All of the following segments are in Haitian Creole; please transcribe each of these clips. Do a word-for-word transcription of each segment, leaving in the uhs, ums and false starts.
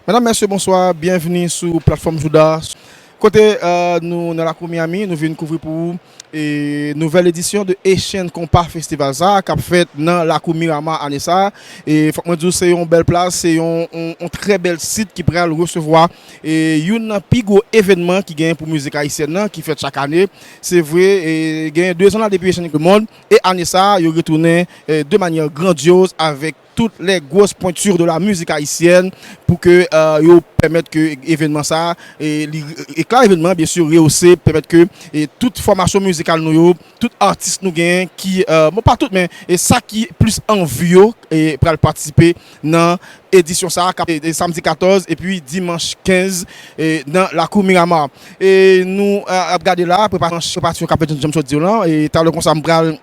Medam, mesye, bonswa. Byenvini sou platfòm Jouda. Kote, euh, nou nan lakou Miami, nou vin kouvri pou ou, e, nouvèl edisyon de Haitian Compas Festival sa a k ap fèt nan lakou Miramar ane sa a. E fòk mwen di w, se yon bèl plas, se yon, yon, yon trè bèl sit ki pral resevwa, e, youn nan pi gwo evènman ki genyen pou mizik ayisyèn nan, ki fèt chak ane. Se vre, e, genyen de zan la depi Haitian Compas Festival, e ane sa a, yo retounen, e, de manyè grandyoz avèk toutes les grosses pointures de la musique haïtienne pou ke, euh, yo pèmèt ke evènman sa a, e, li, e ka evènman, byen si, reyose, pèmèt ke, e, tout fòmasyon mizikal nou yo, tout atis nou genyen ki, euh, bon, pa tout, men, e sa ki plis an vi yo, e, pral patisipe nan edisyon sa a, k ap, e, e, samdi katòz epi dimanch kenz, e, nan lakou Miramar. E nou, euh, ap gade la, preparasyon, preparasyon k ap fèt, jan m sot di w lan, e talè konsa m pral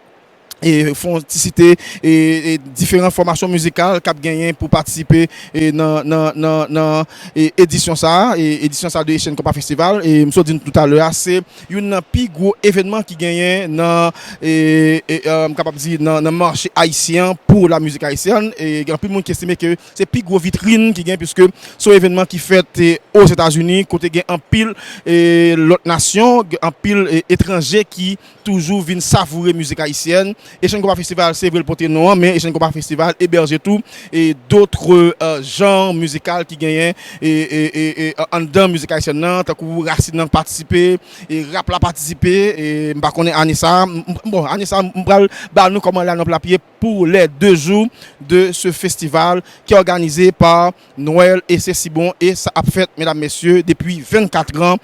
e fè yon ti site, e, e diferan fòmasyon mizikal k ap genyen pou patisipe, e nan, nan, nan, nan, e edisyon sa a, e edisyon sa a de Haitian Compas Festival, e m sot di n toutalè a, se youn nan pi gwo evènman ki genyen nan, e, e, e, m kapab di nan, nan mache ayisyen an pou la mizik ayisyèn, e gen anpil moun ki estime ke se pi gwo vitrin ki gen, piske se yon evènman ki fèt, e, Ozetazini, kote gen anpil, e, lòt nasyon, gen anpil, e, etranje ki toujou vin savoure mizik ayisyèn. Haitian Compas Festival, se vre l pote non an, men Haitian Compas Festival ebèje tou e d'autres, euh, genres mizikal ki genyen e, e, e, e anndan mizik ayisyèn nan, tankou rasin nan patisipe, e rap la patisipe, e m pa konnen ane sa a, m, m, bon, ane sa a, m pral ba nou kòman line-up la ap ye pour les deux jours de ce festival qui est organisé par Noël et c'est si bon, e sa ap fèt, medam, mesye, depi vennkat an.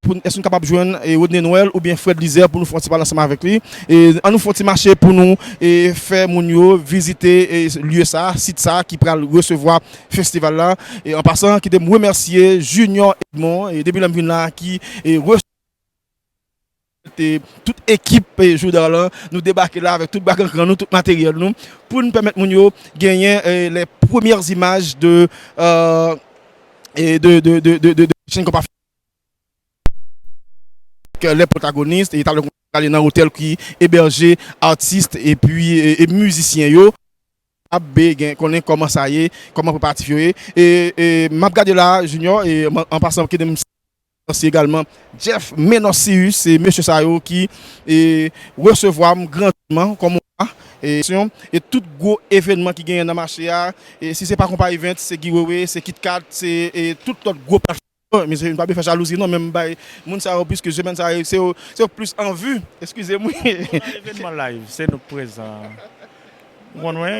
Pou n, èske n kapab jwenn, e, Rodney Noël oubyen Fred Lizer pou nou fè yon ti pale ansanm avèk li? E, ann nou fè yon ti mache pou nou, e, fè moun yo vizite, e, lye sa a, sit sa a ki pral resevwa festival la. E, an pasan, kite m remèsye Junior Edmond, e, depi lè m vin la, ki, e, re-, e, tout ekip, e, Jouda lan, nou debake la avèk tout bagankran nou, tout materyèl nou, pou n pèmèt moun yo genyen, e, les premières images de, euh, e de, de, de, de, de, de Haitian Compas, les protagonistes, e talè konsa prale nan otèl ki ebèje atis epi, e, e mizisyen yo. Ap be gen, konnen kòman sa ye, kòman preparatif yo ye. E, e m ap gade la, Junior, e an, an pasan, kite m remèsye egalman Jeff Menocius, se mesye sa yo ki, e, resevwa m grandman kòm yon, e, e tout gwo evènman ki genyen nan mache a. E si se pa Compas Events, se Guy Wewe, se KitKat, se, e, tout lòt gwo platfòm. Mesye, m pa vle fè jalouzi non, men m bay moun sa yo, piske semèn sa yo, se yo, se yo k plis an vi. Eskize m, wi. Evènman live, se nou k prezan. Ou konn, wi,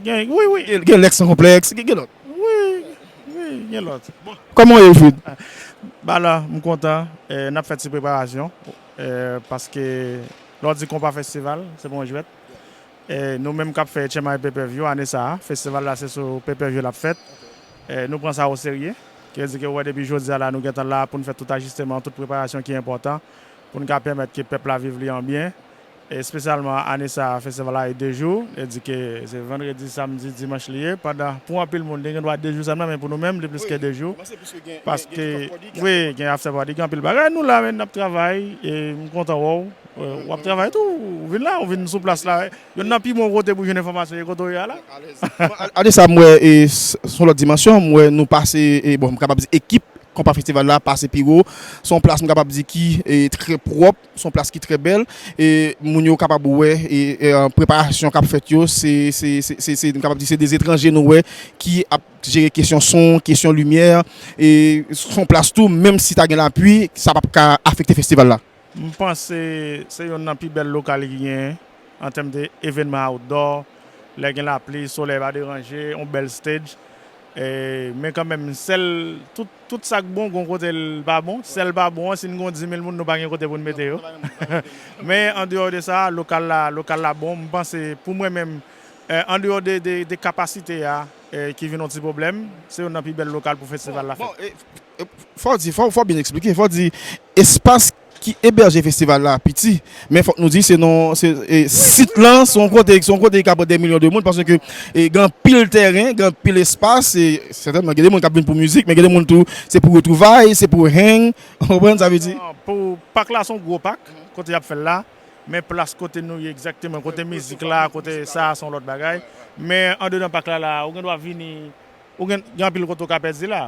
gen, wi, wi. Gen, gen Lex Sans Complexe, gen, gen lòt. Wi, wi, gen lòt. Kòman w ye, Fred? Ba la, m kontan. E, n ap fè ti preparasyon. E, paske lè w di Compas Festival, se pa yon jwèt. E, nou menm k ap fè H M I Pay Per View ane sa a, festival la se sou Pay Per View l ap fèt. E, nou pran sa o serye. Ki vle di ke w wè depi jodi a la, nou gentan la pou n fè tout ajisteman, tout preparasyon ki enpòtan pou n ka pèmèt ke pèp la viv li an byen. E espesyalman ane sa a, festival la e de jou. Vle di ke se vandredi, samdi, dimanch li ye. Pandan, pou anpil moun, li gen dwa de jou sèlman, men pou nou menm, li plis ke de jou. Paske, wi, gen after party, gen anpil bagay. Nou la, men n ap travay, e m kontan wè w. E, w ap travay tou, ou vin la, ou vin sou plas la. Youn nan pi bon kote pou jwenn enfòmasyon, e kote w ye a la. Bon, a-, ane sa, m wè, e, s-, s on lòt dimansyon, m wè nou pase, e, bon, m kapab di ekip Compas Festival la pase pi wo. S on plas, m kapab di, ki, e, trè pwòp, s on plas ki trè bèl. E moun yo kapab wè, e, e, preparasyon k ap fèt yo, se, se, se, se, se, m kapab di, se de etranje nou wè ki ap jere kesyon son, kesyon limyè. E s on plas tou, menm si ta gen lapli, sa p ap ka afekte festival la. M panse se youn nan pi bèl lokal ki genyen an tèm de evènman outdoor. Lè gen lapli, solèy pa deranje, yon bèl stage. E, men kanmenm, sèl, tout, tout sa k bon, gon kote l pa bon. Sèl pa bon an, si n gon di mil moun, nou pa gen kote pou n mete yo. Men, andeyò de sa, lokal la, lokal la bon. M panse, pou mwen menm, Eh, andeyò de, de, de kapasite a, eh, ki vin yon ti pwoblèm, se youn nan pi bèl lokal pou festival la fèt. Bon, e, e, fò di, fò, fò byen eksplike, fò di espas ki ebèje festival la piti, men fòk nou di se non, se, e, sit lan, se yon kote, se yon kote ki ka pran dè milyon de moun, paske, e, gen anpil tèren, gen anpil espas, e, sètènman, gen de moun k ap vin pou mizik, men gen de moun tou, se pou retwouvay, se pou hang, ou konprann sa vle di? Pou pak la, se yon gwo pak, kote y ap fè l la, men plas kote nou ye egzakteman, kote mizik la, kote sa, se yon lòt bagay. Men andedan pak la, la, ou gen dwa vini, ou gen, gen anpil kote ou ka pèdi la.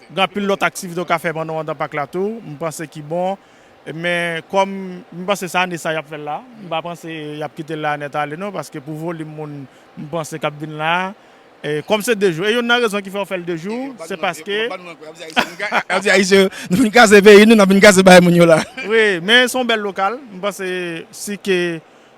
Gen anpil lòt aktivite ou ka fè pandan w anndan pak la tou. M panse ki bon. Men kòm m panse se ane sa y ap fè l la, m pa panse y ap kite l la nèt ale non, paske pou volim moun m panse k ap vin la, e, kòm se de jou. E youn nan rezon ki fè yo fè l de jou, se paske. Y ap di Ayisyen, nou vin kraze peyi nou, n ap vin kraze bagay moun yo la. Wi, men se yon bèl lokal. M panse si ke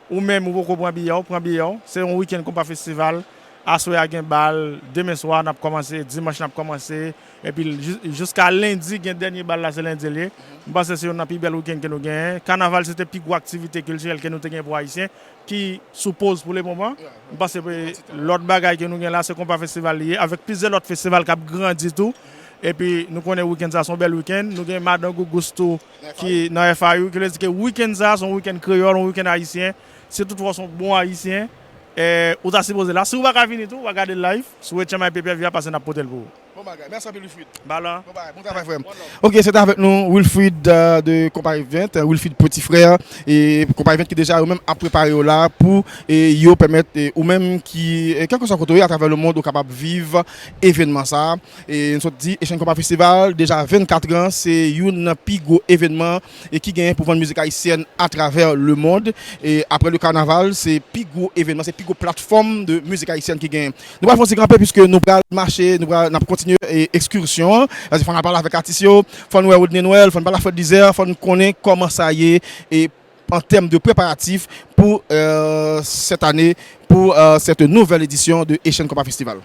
ou menm ou poko pran biyè w, pran biyè w. Se yon wikenn konpa festival. Aswè a gen bal, demen swa n ap kòmanse, dimanch n ap kòmanse. Epi jis-, jiska lendi gen dènye bal la, se lendi l ye. M panse se youn nan pi bèl wikenn ke nou genyen. Kanaval se te pi gwo aktivite kiltirèl ke nou te gen pou Ayisyen, ki sou poz pou le moman. M panse ke lòt bagay ke nou gen la, se konpa festival li ye, avèk plizyè lòt festival k ap grandi tou. Epi nou konnen wikenn sa se yon bèl wikenn. Nou gen Madan Gougous tou ki nan F I U, ki vle di ke wikenn sa se yon wikenn kreyòl, yon wikenn ayisyen. Si toutfwa w se yon bon ayisyen, eh, ou ta sipoze la. Si w pa ka vini tou, w a gade l live sou H M I Pay Per View a, paske n ap pote l pou ou. Bon bagay. Mèsi anpil, Wilfrid. Balan. Bon bagay. Bon travay, frè m. Ok, se te avèk nou, Wilfrid, euh, de Konpa Event, euh, Wilfrid Petit Frère, e Konpa Event ki deja yo menm ap prepare yo la pou, e, yo pèmèt, e, ou menm ki, e, kèlkeswa kote w ye atravè lemond, ou kapab viv evènman sa. E nou sot di Asian Konpa Festival, deja vennkat an, se youn nan pi gwo evènman e ki genyen pou vann mizik ayisyèn atravè lemond. E apre le kanaval, se pi gwo evènman, se pi gwo platfòm de mizik ayisyèn ki genyen. Nou pral fè yon ti kanpe piske nou pral mache, nou pral, n ap kontinye, e, ekskisyon an. Paske fò n al pale avèk atis yo, fò n wè Rodney Noël, fò n pale a Fred Lizère, fò n konnen kòman sa ye, e an tèm de preparatif pou, euh, cette année, pour, euh, cette nouvelle édition de Asian Konpa Festival.